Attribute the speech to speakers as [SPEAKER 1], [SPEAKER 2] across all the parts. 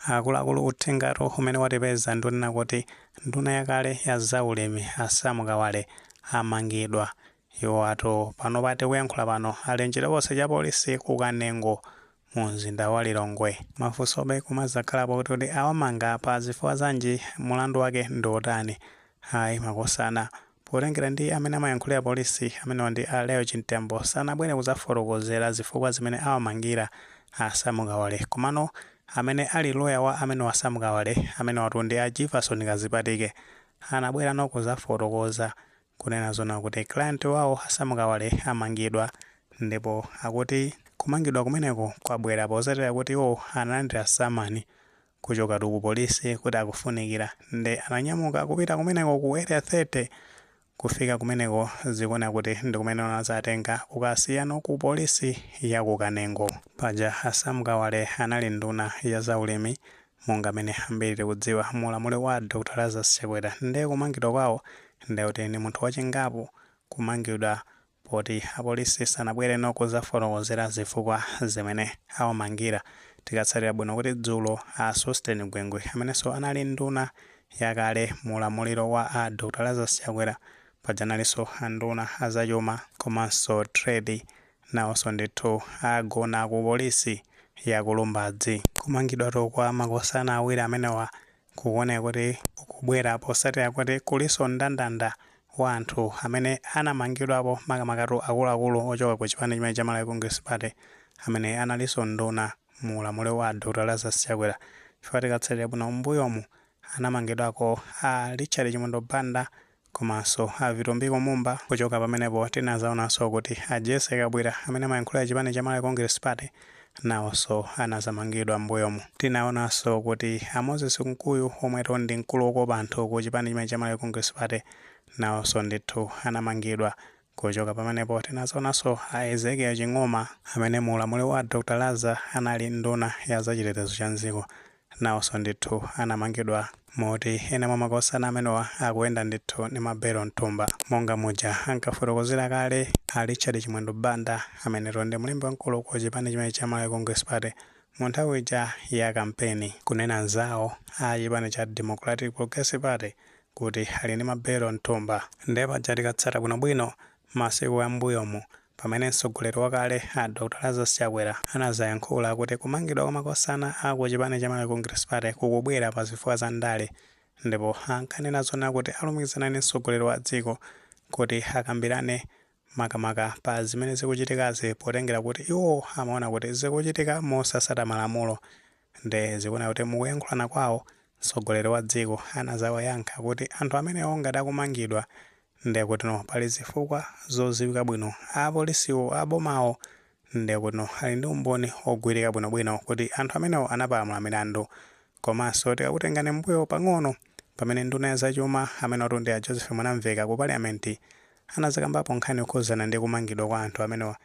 [SPEAKER 1] Akuluakulu, uthengatu umene watipeza ndionena kuti nduna yakale ya zaulimi a Sam Kawale amangidwa. Iwo atu pano pati kuyankhula pano ali mchitokosi cha polisi ku Kanengo mu mzinda wa Lilongwe. Mafunsobe kumazakhalapo kuti awamanga pa zifukwa zanji, mulandu wake ndi otani? Ayi makosana, potengera ndi amene amayankhulira polisi, amenewa ndi a Leo Chintembo, sanabwere kudzafotokozera zifukwa zimene awamangira a Sam Kawale. Komano amene ali loya wa amene wa Sam Kawale, amene watu ndi a Jefferson Kazipatike, anabwera no kuzafotokoza kunena zona kuti client wawo a Sam Kawale amangidwa, ndipo akuti kumangidwa kumeneko kwabwera potsatira kuti iwo analandira samani kuchoka ku polisi kuti akufunikira, nde ananyamuka kupita kumeneko ku Area 30. Kufika kumeneko, zikuoneka kuti ndi kumene anazatenga kukasiyano ku polisi ya ku Kanengo. Paja a Sam Kawale anali nduna ya zaulimi, monga amene ambiri tikudziwa, mulamuliro wa Dr Lazarus Chakwera. Nde kumangidwa kwawo ndekuti ndi munthu wachingapo kumangidwa poti apolisi sanabwere no kuzafotokozera zifukwa zimene awamangira. Tikatsatira bwino kuti dzulo a Sosten Gwengwe, amenenso anali nduna yakale mulamuliro wa a Dr Lazarus Chakwera, paja analinso anduna azachuma komanso trade, nawonso ndithu agona ku polisi ya ku Lumbadzi. Kumangidwatu kwa makosana awiri amenewa kukuoneka kuti kukubwera potsatira kuti kulinso mndandanda wa anthu amene anamangidwapo, makamakatu akuluakulu ochoka ku chipani chimene cha Malawi Congress Party amene analinso nduna mu ulamuliro wa Dr Lazarus Chakwera. Chifukwa tikatsatira bwino, m'mbuyomu anamangidwako a Richard Chimwendo Banda komanso a Vitumbiko Mumba. Kuchoka pamenepo tinazaonanso kuti a Jesse Kabwira, amene amayankhulira chipani cha Malawi Congress Party, nawonso anazamangidwa m'mbuyomu. Tinaonanso kuti a Moses Kunkuyu, omweto ndi mkulu wokopa anthu ku chipani chimene cha Malawi Congress Party, nawonso ndithu anamangidwa. Kuchoka pamenepo tinazaonanso a Ezekiel Ching'oma, amene mu ulamuliro wa Dr Laza anali nduna ya zachitetezo cha mdziko, nawonso ndithu anamangidwa. Moti ena mwa makosana amenewa akuyenda ndithu ndi mabelo mthumba, monga muja ankafotokozera kale a Richard Chimwendo Banda, ameneto ndi mlembi wamkulu ku chipani chimene cha Malawi Congress Party, mu nthawi ija ya kampeni, kunena anzawo a chipani cha Democratic Progressive Party kuti ali ndi mabelo mthumba. Ndiye paja tikatsata bwinobwino masiku ambuyomu, pamene mtsogoleri wakale a Dr Lazarus Chakwera anazayankhula kuti kumangidwa kwa makosana a ku chipani cha Malawi Congress Party kukubwera pa zifukwa za ndale, ndipo ankanena zona kuti alumikizana ndi mtsogoleri wa dziko kuti akambirane makamaka pa zimene zikuchitikazi, potengera kuti iwo amaona kuti zikuchitika mosasata malamulo. Nde zikuona kuti mukuyankhulana kwawo, mtsogoleri wa dziko anazawayankha kuti anthu amenewo ngati akumangidwa, ndiye kuti no pali zifukwa zodziwika bwino. Apolisiwo, abomawo, ndiye kuti no ali ndi umboni ogwirika bwinobwino kuti anthu amenewo anapalamula milandu. Komanso tikakutengani mbuyo pang'ono, pamene nduna ya zachuma, amene watu ndi a Joseph Mwanamveka, ku parliament anazakambapo nkhani yokhuzana ndi kumangidwa kwa anthu amenewa,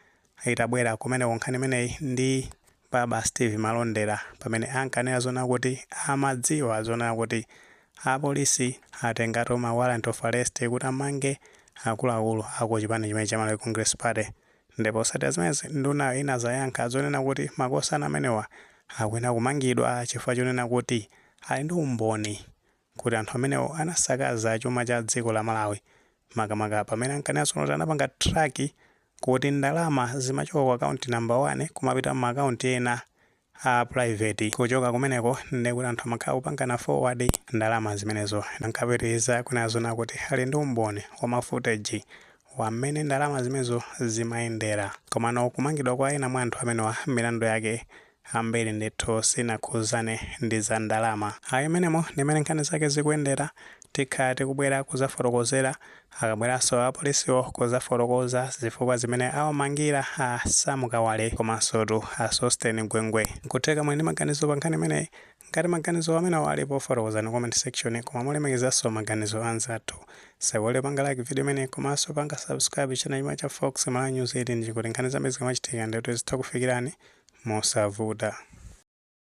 [SPEAKER 1] itabwera kumeneko nkhani imeneyi ndi Baba Steve Malondera, pamene ankanena zona kuti amadziwa zona kuti apolisi atengatu ma warrant of arrest kuti amange akuluakulu aku chipani chimene cha Malawi Congress Party. Ndipo otsatira zimenezi, ndunayo inazayankha zonena kuti makosana amenewa akuyenera kumangidwa chifukwa chonena kuti ali ndi umboni kuti anthu amenewo anasakaza chuma cha dziko la Malawi, makamaka pamene ankanena kuti anapanga track kuti ndalama zimachoka ku account number 1 kumapita mu account ena a private. Kuchoka kumeneko ndi kuti anthu amakhala kupangana forward ndalama zimenezo. Ankapitiriza kunena zona kuti ali ndi umboni wa ma footage wamene ndalama zimenezo zimayendera. Komano kumangidwa kwa ena mwa anthu amenewa, milandu yake ambiri ndithu sinakhuzane ndi za ndalama. Ayi, menemo ndimene nkhani zake zikuyendera. Tikhala tikubwera kuzafotokozera akabweranso apolisiwo kuzafotokoza zifukwa zimene awamangira a Sam Kawale komanso tu a Sosten Gwengwe. Nkutheka muli ndi maganizo pa nkhani imeneyi. Ngati maganizo amenewo alipo, fotokozani comment section, koma mulemekezanso maganizo anzathu. Saiwale panga like video imeneyi komanso panga subscribe channel chimwe cha Fox Malawi News 18, kuti nkhani zambiri zikamachitika ndithu zitha kufikirani mosavuta.